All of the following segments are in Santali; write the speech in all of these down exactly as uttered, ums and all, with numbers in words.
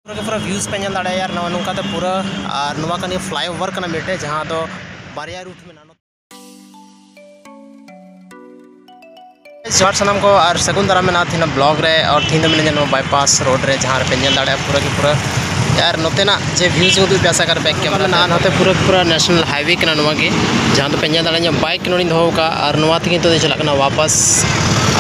ᱯᱩᱨᱟᱹ ᱜᱮ ᱯᱩᱨᱟᱹ ᱵᱷᱤᱭᱩᱡᱽ ᱯᱮ ᱧᱮᱞ ᱫᱟᱲᱮᱭᱟᱜᱼᱟ ᱟᱨ ᱱᱚᱣᱟ ᱱᱚᱝᱠᱟ ᱛᱮ ᱯᱩᱨᱟᱹ, ᱟᱨ ᱱᱚᱣᱟ ᱠᱟᱱ ᱜᱮᱭᱟ ᱯᱷᱞᱟᱭᱳᱵᱷᱟᱨ ᱠᱟᱱᱟ ᱢᱤᱫᱴᱮᱡ, ᱡᱟᱦᱟᱸ ᱫᱚ ᱵᱟᱨᱭᱟ ᱨᱩᱴ ᱢᱮᱱᱟᱜᱼᱟ᱾ ᱡᱚᱦᱟᱨ ᱥᱟᱱᱟᱢ ᱠᱚ ᱟᱨ ᱥᱟᱹᱜᱩᱱ ᱫᱟᱨᱟᱢ ᱢᱮᱱᱟᱜᱼᱟ ᱛᱮᱦᱮᱧ ᱵᱞᱚᱜ ᱨᱮ᱾ ᱟᱨ ᱛᱮᱦᱮᱧ ᱫᱚ ᱢᱮᱱᱟᱜᱼᱟ ᱱᱚᱣᱟ ᱵᱟᱭᱯᱟᱥ ᱨᱳᱰ ᱨᱮ, ᱡᱟᱦᱟᱸ ᱨᱮᱯᱮ ᱧᱮᱞ ᱫᱟᱲᱮᱭᱟᱜᱼᱟ ᱯᱩᱨᱟᱹ ᱜᱮ ᱯᱩᱨᱟᱹ ᱟᱨ ᱱᱚᱛᱮᱱᱟᱜ ᱡᱮ ᱵᱷᱤᱭᱩᱡᱽ ᱩᱫᱩᱜ ᱯᱮ ᱟᱥᱟ ᱠᱟᱨ ᱵᱮᱠ ᱠᱮᱢᱮᱨᱟ ᱢᱮᱱᱟᱜᱼᱟ᱾ ᱱᱚᱛᱮ ᱯᱩᱨᱟᱹ ᱯᱩᱨᱟᱹ ᱱᱮᱥᱱᱟᱞ ᱦᱟᱭᱣᱮ ᱠᱟᱱᱟ ᱱᱚᱣᱟ ᱜᱮ, ᱡᱟᱦᱟᱸ ᱫᱚᱯᱮ ᱧᱮᱞ ᱫᱟᱲᱮᱭᱟᱜᱼᱟ ᱵᱟᱭᱤᱠ ᱱᱚᱰᱮᱧ ᱫᱚᱦᱚ ᱟᱠᱟᱫᱼᱟ ᱟᱨ ᱱᱚᱣᱟ ᱛᱮᱜᱮ ᱱᱤᱛᱚᱜ ᱫᱚᱧ ᱪᱟᱞᱟᱜ ᱠᱟᱱᱟ ᱣᱟᱯᱟᱥ,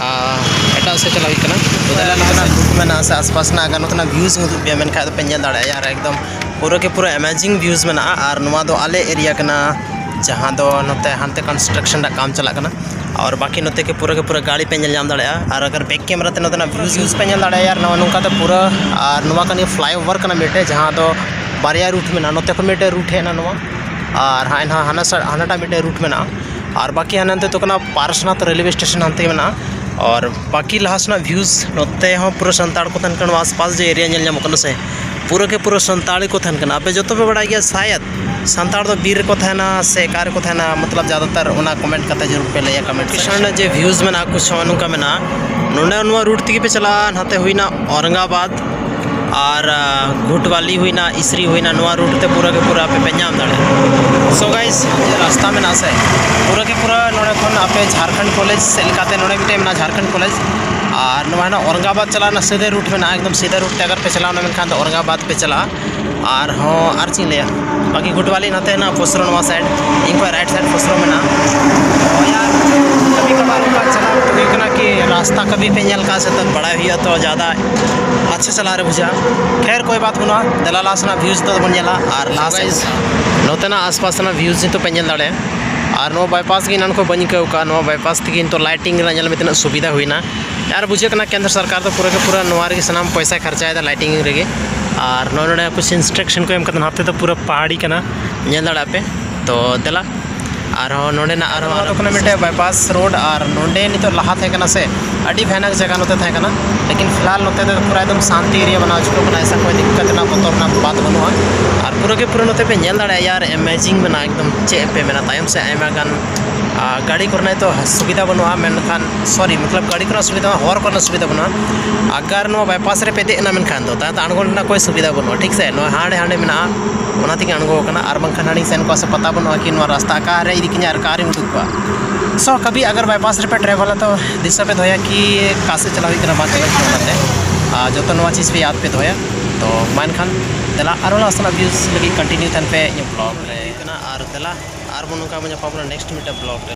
ᱟᱨ ᱮᱴᱟᱜ ᱥᱮᱫ ᱪᱟᱞᱟᱜ ᱦᱩᱭᱩᱜ ᱠᱟᱱᱟ᱾ ᱛᱚ ᱫᱮᱞᱟ ᱱᱚᱛᱮᱱᱟᱜ ᱨᱩᱴ ᱢᱮᱱᱟᱜᱼᱟ ᱥᱮ ᱟᱥᱯᱟᱥ ᱨᱮᱱᱟᱜ, ᱟᱜᱟᱨ ᱱᱚᱛᱮᱱᱟᱜ ᱵᱷᱤᱭᱩᱡᱽ ᱤᱧ ᱩᱫᱩᱜ ᱯᱮᱭᱟ ᱢᱮᱱᱠᱷᱟᱱ ᱫᱚᱯᱮ ᱧᱮᱞ ᱫᱟᱲᱮᱭᱟᱜᱼᱟ ᱟᱨ ᱮᱠᱫᱚᱢ ᱯᱩᱨᱟᱹ ᱜᱮ ᱯᱩᱨᱟᱹ ᱮᱢᱮᱡᱤᱝ ᱵᱷᱤᱭᱩᱡᱽ ᱢᱮᱱᱟᱜᱼᱟ᱾ ᱟᱨ ᱱᱚᱣᱟ ᱫᱚ ᱟᱞᱮ ᱮᱨᱤᱭᱟ ᱠᱟᱱᱟ, ᱡᱟᱦᱟᱸ ᱫᱚ ᱱᱚᱛᱮ ᱦᱟᱱᱛᱮ ᱠᱚᱱᱥᱴᱨᱟᱠᱥᱚᱱ ᱨᱮᱱᱟᱜ ᱠᱟᱢ ᱪᱟᱞᱟᱜ ᱠᱟᱱᱟ᱾ ᱟᱨ ᱵᱟᱠᱤ ᱱᱚᱛᱮ ᱜᱮ ᱯᱩᱨᱟᱹ ᱜᱮ ᱯᱩᱨᱟᱹ ᱜᱟᱹᱲᱤ ᱯᱮ ᱧᱮᱞ ᱧᱟᱢ ᱫᱟᱲᱮᱭᱟᱜᱼᱟ᱾ ᱟᱨ ᱟᱜᱟᱨ ᱵᱮᱠ ᱠᱮᱢᱮᱨᱟ ᱛᱮ ᱱᱚᱛᱮᱱᱟᱜ ᱵᱷᱤᱭᱩᱡᱽ ᱯᱮ ᱧᱮᱞ ᱫᱟᱲᱮᱭᱟᱜᱼᱟ ᱟᱨ ᱱᱚᱣᱟ ᱱᱚᱝᱠᱟ ᱛᱮ ᱯᱩᱨᱟᱹ, ᱟᱨ ᱱᱚᱣᱟ ᱠᱟᱱ ᱜᱮᱭᱟ ᱯᱷᱞᱟᱭᱳᱵᱷᱟᱨ ᱠᱟᱱᱟ ᱢᱤᱫᱴᱮᱡ, ᱡᱟᱦᱟᱸ ᱫᱚ ᱵᱟᱨᱭᱟ ᱨᱩᱴ ᱢᱮᱱᱟᱜᱼᱟ᱾ ᱱᱚᱛᱮ ᱠᱷᱚᱱ ᱢᱤᱫᱴᱮᱡ ᱨᱩᱴ ᱦᱮᱡ ᱮᱱᱟ ᱱᱚᱣᱟ, ᱟᱨ ᱦᱟᱱᱟ ᱦᱟᱱᱟ ᱥᱟ-, ᱦᱟᱱᱟᱴᱟᱜ ᱢᱤᱫᱴᱮᱡ ᱨᱩᱴ ᱢᱮᱱᱟᱜᱼᱟ᱾ ᱟᱨ ᱵᱟᱠᱤ ᱦᱟᱱᱟ ᱱᱚᱛᱮ ᱫᱚ ᱠᱟᱱᱟ ᱯᱟᱨᱥᱱᱟᱛᱷ ᱨᱮᱞᱣᱮ ᱥᱴᱮᱥᱚᱱ ᱦᱟᱱᱛᱮ ᱜᱮ ᱢᱮᱱᱟᱜᱼᱟ᱾ ᱟᱨ ᱵᱟᱠᱤ ᱞᱟᱦᱟ ᱥᱮᱱᱟᱜ ᱵᱷᱤᱭᱩᱡᱽ ᱱᱚᱛᱮ ᱦᱚᱸ ᱯᱩᱨᱟᱹ ᱥᱟᱱᱛᱟᱲ ᱠᱚ ᱛᱟᱦᱮᱱ ᱠᱟᱱᱟ, ᱱᱚᱣᱟ ᱟᱥᱯᱟᱥ ᱡᱮ ᱮᱨᱤᱭᱟ ᱧᱮᱞ ᱧᱟᱢᱚᱜ ᱠᱟᱱᱟ ᱥᱮ, ᱯᱩᱨᱟᱹ ᱜᱮ ᱯᱩᱨᱟᱹ ᱥᱟᱱᱛᱟᱲ ᱜᱮᱠᱚ ᱛᱟᱦᱮᱱ ᱠᱟᱱᱟ᱾ ᱟᱯᱮ ᱡᱚᱛᱚ ᱯᱮ ᱵᱟᱲᱟᱭ ᱜᱮᱭᱟ ᱥᱟᱭᱟᱫ ᱥᱟᱱᱛᱟᱲ ᱫᱚ ᱵᱤᱨ ᱨᱮᱠᱚ ᱛᱟᱦᱮᱱᱟ ᱥᱮ ᱚᱠᱟ ᱨᱮᱠᱚ ᱛᱟᱦᱮᱱᱟ, ᱢᱚᱛᱞᱚᱵ ᱡᱟᱫᱟᱛᱟᱨ ᱚᱱᱟ ᱠᱚᱢᱮᱱᱴ ᱠᱟᱛᱮ ᱡᱟᱹᱨᱩᱲ ᱯᱮ ᱞᱟᱹᱭᱟ ᱠᱚᱢᱮᱱᱴ ᱥᱮᱠᱥᱚᱱ ᱨᱮ᱾ ᱡᱮ ᱵᱷᱤᱭᱩᱡᱽ ᱢᱮᱱᱟᱜᱼᱟ ᱠᱩᱪ ᱱᱚᱝᱠᱟ ᱢᱮᱱᱟᱜᱼᱟ, ᱱᱚᱰᱮ ᱱᱚᱣᱟ ᱨᱩᱴ ᱛᱮᱜᱮ ᱯᱮ ᱪᱟᱞᱟᱜᱼᱟ, ᱱᱟᱛᱮ ᱦᱩᱭᱱᱟ ᱚᱨᱚᱝᱜᱟᱵᱟᱫᱽ ᱟᱨ ᱟᱸ, ᱜᱷᱩᱴᱣᱟᱞᱤ ᱦᱩᱭᱱᱟ, ᱤᱥᱨᱤ ᱦᱩᱭᱱᱟ, ᱱᱚᱣᱟ ᱨᱩᱴ ᱛᱮ ᱯᱩᱨᱟᱹ ᱜᱮ ᱯᱩᱨᱟᱹ ᱟᱯᱮ ᱯᱮ ᱧᱟᱢ ᱫᱟᱲᱮᱭᱟᱜᱼᱟ᱾ ᱥᱳ ᱜᱟᱭᱥ, ᱨᱟᱥᱛᱟ ᱢᱮᱱᱟᱜᱼᱟ ᱥᱮ, ᱯᱩᱨᱟᱹ ᱜᱮ ᱯᱩᱨᱟᱹ ᱱᱚᱰᱮ ᱠᱷᱚᱱ ᱟᱯᱮ ᱡᱷᱟᱲᱠᱷᱚᱸᱰ ᱠᱚᱞᱮᱡᱽ ᱥᱮᱫ ᱞᱮᱠᱟᱛᱮ ᱱᱚᱰᱮ ᱢᱤᱫᱴᱮᱱ ᱢᱮᱱᱟᱜᱼᱟ ᱡᱷᱟᱲᱠᱷᱚᱸᱰ ᱠᱚᱞᱮᱡᱽ, ᱟᱨ ᱱᱚᱣᱟ ᱦᱮᱱᱟᱜ ᱚᱨᱚᱝᱜᱟᱵᱟᱫᱽ ᱪᱟᱞᱟᱜ ᱨᱮᱱᱟᱜ ᱥᱤᱫᱷᱟᱹ ᱨᱩᱴ ᱢᱮᱱᱟᱜᱼᱟ, ᱮᱠᱫᱚᱢ ᱥᱤᱫᱷᱟᱹ ᱨᱩᱴ ᱛᱮ ᱟᱜᱟᱨ ᱯᱮ ᱪᱟᱞᱟᱣ ᱮᱱᱟ ᱢᱮᱱᱠᱷᱟᱱ ᱫᱚ ᱚᱨᱚᱝᱜᱟᱵᱟᱫᱽ ᱯᱮ ᱪᱟᱞᱟᱜᱼᱟ᱾ ᱟᱨᱦᱚᱸ ᱟᱨ ᱪᱮᱫ ᱤᱧ ᱞᱟᱹᱭᱟ, ᱵᱟᱠᱤ ᱜᱷᱩᱴᱣᱟᱞᱤ ᱱᱟᱛᱮ ᱦᱮᱱᱟᱜᱼᱟ ᱯᱷᱚᱥᱨᱚ ᱱᱚᱣᱟ ᱥᱟᱭᱤᱰ, ᱤᱧ ᱠᱷᱚᱱ ᱨᱟᱭᱤᱴ ᱥᱟᱭᱤᱰ ᱯᱷᱚᱥᱨᱚ ᱢᱮᱱᱟᱜᱼᱟ᱾ ᱦᱳᱭ, ᱟᱨ ᱠᱟᱹᱢᱤ ᱠᱟᱵᱟᱨ ᱚᱱᱠᱟ ᱪᱟᱞᱟᱣ ᱦᱩᱭᱩᱜ ᱠᱟᱱᱟ ᱠᱤ ᱨᱟᱥᱛᱟ ᱠᱟᱹᱢᱤ ᱯᱮ ᱧᱮᱞ ᱠᱟᱜᱼᱟ ᱥᱮ, ᱛᱚ ᱵᱟᱲᱟᱭ ᱦᱩᱭᱩᱜᱼᱟ, ᱛᱚ ᱡᱟᱫᱟ ᱟᱪᱪᱷᱟ ᱪᱟᱞᱟᱣ ᱨᱮ ᱵᱩᱡᱷᱟᱹᱜᱼᱟ᱾ ᱠᱷᱮᱨ ᱠᱳᱭ ᱵᱟᱛ ᱵᱟᱹᱱᱩᱜᱼᱟ, ᱫᱮᱞᱟ ᱞᱟᱦᱟ ᱥᱮᱱᱟᱜ ᱵᱷᱤᱭᱩᱡᱽ ᱫᱚ ᱵᱚᱱ ᱧᱮᱞᱟ᱾ ᱟᱨ ᱞᱟᱦᱟ ᱥᱮᱫ ᱱᱚᱛᱮᱱᱟᱜ ᱟᱥᱯᱟᱥ ᱨᱮᱱᱟᱜ ᱵᱷᱤᱭᱩᱡᱽ ᱱᱤᱛᱚᱜ ᱯᱮ ᱧᱮᱞ ᱫᱟᱲᱮᱭᱟᱜᱼᱟ᱾ ᱟᱨ ᱱᱚᱣᱟ ᱵᱟᱭᱯᱟᱥ ᱜᱮ ᱮᱱᱟᱱ ᱠᱷᱚᱱ ᱵᱟᱹᱧ ᱟᱹᱭᱠᱟᱹᱣ ᱠᱟᱜᱼᱟ, ᱱᱚᱣᱟ ᱵᱟᱭᱯᱟᱥ ᱛᱮᱜᱮ ᱱᱤᱛᱚᱜ ᱞᱟᱭᱴᱤᱝ ᱨᱮᱱᱟᱜ ᱧᱮᱞ ᱢᱮ ᱛᱤᱱᱟᱹᱜ ᱥᱩᱵᱤᱫᱷᱟ ᱦᱩᱭᱱᱟ᱾ ᱟᱨ ᱵᱩᱡᱷᱟᱹᱜ ᱠᱟᱱᱟ ᱠᱮᱱᱫᱨᱚ ᱥᱚᱨᱠᱟᱨ ᱫᱚ ᱯᱩᱨᱟᱹ ᱜᱮ ᱯᱩᱨᱟᱹ ᱱᱚᱣᱟ ᱨᱮᱜᱮ ᱥᱟᱱᱟᱢ ᱯᱚᱭᱥᱟᱭ ᱠᱷᱚᱨᱪᱟᱭᱮᱫᱟ ᱞᱟᱭᱴᱤᱝ ᱨᱮᱜᱮ᱾ ᱟᱨ ᱱᱚᱜᱼᱚᱭ ᱱᱚᱰᱮ ᱠᱩᱪ ᱤᱱᱥᱴᱨᱟᱠᱥᱚᱱ ᱠᱚ ᱮᱢ ᱠᱟᱫᱟ, ᱱᱟᱛᱮ ᱫᱚ ᱯᱩᱨᱟᱹ ᱯᱟᱦᱟᱲᱤ ᱠᱟᱱᱟ, ᱧᱮᱞ ᱫᱟᱲᱮᱭᱟᱜ ᱯᱮ᱾ ᱛᱚ ᱫᱮᱞᱟ ᱟᱨᱦᱚᱸ ᱱᱚᱰᱮᱱᱟᱜ ᱟᱨᱦᱚᱸ ᱱᱚᱣᱟ ᱫᱚ ᱠᱟᱱᱟ ᱢᱤᱫᱴᱮᱡ ᱵᱟᱭᱯᱟᱥ ᱨᱳᱰ, ᱟᱨ ᱱᱚᱰᱮ ᱱᱤᱛᱚᱜ ᱞᱟᱦᱟ ᱛᱟᱦᱮᱸ ᱠᱟᱱᱟ ᱥᱮ, ᱟᱹᱰᱤ ᱵᱷᱟᱭᱟᱱᱟᱠ ᱡᱟᱭᱜᱟ ᱱᱚᱛᱮ ᱛᱟᱦᱮᱸ ᱠᱟᱱᱟ, ᱞᱮᱠᱤᱱ ᱯᱷᱤᱞᱦᱟᱞ ᱱᱚᱛᱮ ᱫᱚ ᱯᱩᱨᱟᱹ ᱮᱠᱫᱚᱢ ᱥᱟᱱᱛᱤ ᱮᱨᱤᱭᱟ ᱵᱮᱱᱟᱣ ᱦᱚᱪᱚ ᱠᱟᱱᱟ, ᱮᱥᱟ ᱠᱳᱭ ᱫᱤᱠᱠᱟᱛ ᱨᱮᱱᱟᱜ ᱵᱚᱛᱚᱨ ᱨᱮᱱᱟᱜ ᱵᱟᱛ ᱵᱟᱹᱱᱩᱜᱼᱟ᱾ ᱟᱨ ᱯᱩᱨᱟᱹ ᱜᱮ ᱯᱩᱨᱟᱹ ᱱᱚᱛᱮ ᱯᱮ ᱧᱮᱞ ᱫᱟᱲᱮᱭᱟᱜᱼᱟ ᱭᱟᱨ, ᱮᱢᱮᱡᱤᱝ ᱢᱮᱱᱟᱜᱼᱟ ᱮᱠᱫᱚᱢ, ᱪᱮᱫ ᱯᱮ ᱢᱮᱱᱟ, ᱛᱟᱭᱚᱢ ᱥᱮ ᱟᱭᱢᱟ ᱜᱟᱱ ᱟᱨ ᱜᱟᱹᱰᱤ ᱠᱚᱨᱮᱱᱟᱜ ᱛᱚ ᱥᱩᱵᱤᱫᱷᱟ ᱵᱟᱹᱱᱩᱜᱼᱟ, ᱢᱮᱱᱠᱷᱟᱱ ᱥᱚᱨᱤ ᱢᱚᱛᱞᱚᱵ ᱜᱟᱹᱰᱤ ᱠᱚᱨᱮᱱᱟᱜ ᱥᱩᱵᱤᱫᱷᱟ, ᱦᱚᱨ ᱠᱚᱨᱮᱱᱟᱜ ᱥᱩᱵᱤᱫᱷᱟ ᱵᱟᱹᱱᱩᱜᱼᱟ᱾ ᱟᱜᱟᱨ ᱱᱚᱣᱟ ᱵᱟᱭᱯᱟᱥ ᱨᱮᱯᱮ ᱫᱮᱡ ᱮᱱᱟ ᱢᱮᱱᱠᱷᱟᱱ ᱫᱚ ᱛᱟᱭᱚᱢ ᱛᱮ ᱟᱬᱜᱚᱱ ᱨᱮᱱᱟᱜ ᱠᱳᱭ ᱥᱩᱵᱤᱫᱷᱟ ᱵᱟᱹᱱᱩᱜᱼᱟ, ᱴᱷᱤᱠ ᱥᱮ? ᱱᱚᱣᱟ ᱦᱟᱸᱰᱮ ᱦᱟᱸᱰᱮ ᱢᱮᱱᱟᱜᱼᱟ, ᱚᱱᱟ ᱛᱮᱜᱮ ᱟᱬᱜᱚ ᱟᱠᱟᱱᱟ᱾ ᱟᱨ ᱵᱟᱝᱠᱷᱟᱱ ᱦᱟᱸᱰᱮᱧ ᱥᱮᱱ ᱠᱚᱜᱼᱟ ᱥᱮ ᱯᱟᱛᱟ ᱵᱟᱹᱱᱩᱜᱼᱟ ᱠᱤ ᱱᱚᱣᱟ ᱨᱟᱥᱛᱟ ᱚᱠᱟᱨᱮ ᱤᱫᱤ ᱠᱤᱧᱟ ᱟᱨ ᱚᱠᱟᱨᱮᱧ ᱩᱰᱩᱠ ᱠᱚᱣᱟ᱾ ᱥᱚ ᱠᱟᱵᱷᱤ ᱟᱜᱟᱨ ᱵᱟᱭᱯᱟᱥ ᱨᱮᱯᱮ ᱴᱨᱟᱵᱷᱮᱞᱟ ᱛᱚ ᱫᱤᱥᱟᱹ ᱯᱮ ᱫᱚᱦᱚᱭᱟ ᱠᱤ ᱚᱠᱟ ᱥᱮᱫ ᱪᱟᱞᱟᱣ ᱦᱩᱭᱩᱜ ᱠᱟᱱᱟ, ᱵᱟᱝ ᱪᱟᱞᱟᱣ ᱦᱩᱭᱩᱜ ᱠᱟᱱᱟ, ᱚᱱᱟᱛᱮ ᱟᱨ ᱡᱚᱛᱚ ᱱᱚᱣᱟ ᱪᱤᱡᱽ ᱯᱮ ᱭᱟᱫ ᱯᱮ ᱫᱚᱦᱚᱭᱟ᱾ ᱛᱚ ᱢᱟ ᱮᱱᱠᱷᱟᱱ ᱫᱮᱞᱟ ᱟᱨᱦᱚᱸ ᱱᱟᱥᱮᱱᱟᱜ ᱵᱷᱤᱭᱩᱥ ᱞᱟᱹᱜᱤᱫ ᱠᱚᱱᱴᱤᱱᱤᱭᱩ ᱛᱟᱦᱮᱱ ᱯᱮ ᱤᱧᱟᱹᱜ ᱵᱞᱚᱜ ᱨᱮ᱾ ᱦᱩᱭᱩᱜ ᱠᱟᱱᱟ ᱟᱨ ᱫᱮᱞᱟ ᱟᱨᱵᱚᱱ ᱱᱚᱝᱠᱟ ᱵᱚᱱ ᱧᱟᱯᱟᱢ ᱠᱟᱱᱟ ᱱᱮᱠᱥᱴ ᱢᱤᱫᱴᱮᱱ ᱵᱞᱚᱜ ᱨᱮ᱾